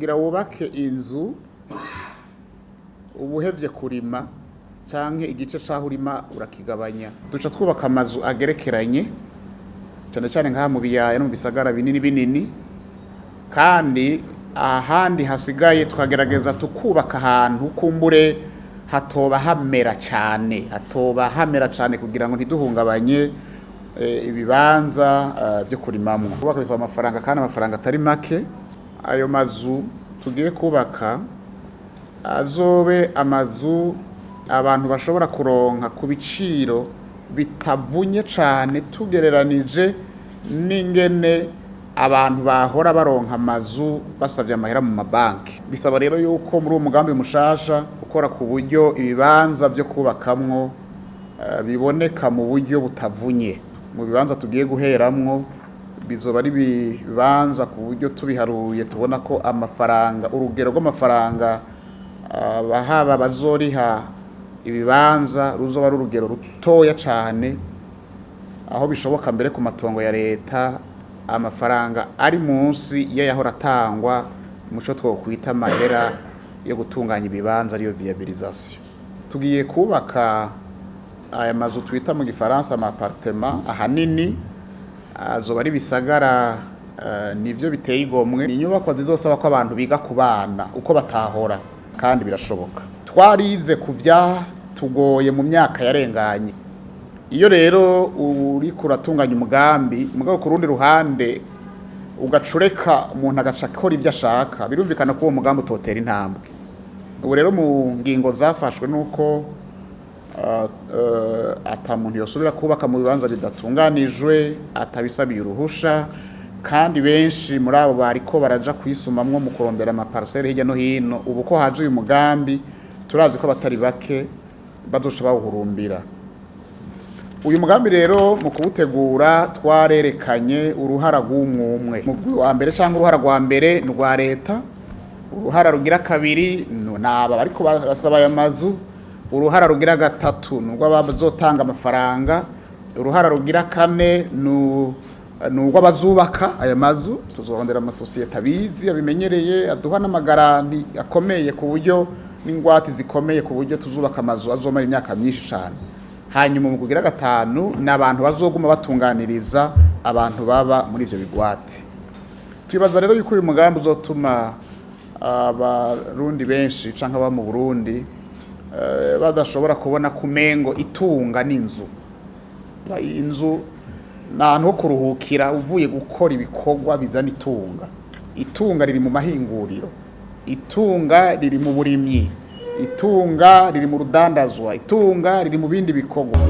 Kugira wubake inzu ubuhevye kurima canke igice c'aho urima urakigabanya. Duca twubaka amazu agerekeranye, cane cane ngaha mu biyaya no mu bisagara binini binini, kandi ahandi hasigaye tukagerageza tukubaka ahantu kumbure hatoba hamera cane, hatoba hamera cane kugira ngo ntiduhungabanye ibibanza vyo kurimamwo. Kubaka bisaba amafaranga, kandi amafaranga atari make. Ayo mazu tugiye kubaka azobe amazu abantu bashobora kuronka ku biciro bitavunye cane, tugereranije n'ingene abantu bahora baronka amazu basavye amahera mu mabanki. Bisaba rero yuko muri uwo mugambi mushasha ukora ku buryo ibibanza vyo kubakamwo biboneka mu buryo butavunye. Mu bibanza tugiye guheramwo bizoba ari ibibanza ku buryo tubiharuye tubona ko amafaranga, urugero rw'amafaranga abahaba bazoriha ibibanza ruzoba ari urugero rutoya cane, aho bishoboka mbere ku matongo ya leta amafaranga ari munsi y'ayahora atangwa muco twokwita amahera yo gutunganya ibibanza, ariyo viabilisation. Tugiye kubaka aya mazu twita mu gifaransa ama appartement, ahanini azoba ari bisagara, nivyo biteye igomwe. Ni inyubakwa zizosaba ko abantu biga kubana uko batahora, kandi birashoboka. Twarize ku vyatugoye mu myaka yarenganye. Iyo rero uriko uratunganya umugambi, mugabo ku rundi ruhande ugacureka umuntu agaca akora ivyo ashaka, birumvikana ko uwo mugambi utotera intambwe. Ubu rero mu ngingo zafashwe nuko ata muntu yosubira kubaka mu bibanza bidatunganijwe atabisabiye uruhusha, kandi benshi muri abo bariko baraja kwisumamwo mu kurondera amaparcelle hirya no hino. Ubu ko haje uyu mugambi, turazi ko abatari bake bazoca bawuhurumbira. Uyu mugambi rero mu kuwutegura twarerekanye uruhara rw'umwumwe. Mugwi wa mbere canke uruhara rwa mbere ni urwa leta, uruhara rugira kabiri naba bariko barasaba aya mazu, uruhara rugira gatatu ni urw'abazotanga amafaranga, uruhara rugira kane ni urw'abazubaka aya mazu. Tuzorondera amasosiyete abizi, abimenyereye, aduha n'amagaranti akomeye ku buryo n'ingwate zikomeye, ku buryo tuzubaka amazu azomara imyaka myinshi cane. Hanyuma mu kugira gatanu ni abantu bazoguma batunganiriza abantu baba muri ivyo bigwati. Twibaza rero yuko uyu mugambi uzotuma abarundi benshi canke aba mu Burundi badashobora kubona kumengo itunga n'inzu. Inzu ni ahantu ho kuruhukira uvuye gukora ibikorwa bizana itunga. Itunga riri mu mahinguriro, itunga riri mu burimyi, itunga riri mu rudandazwa, itunga riri mu bindi bikorwa.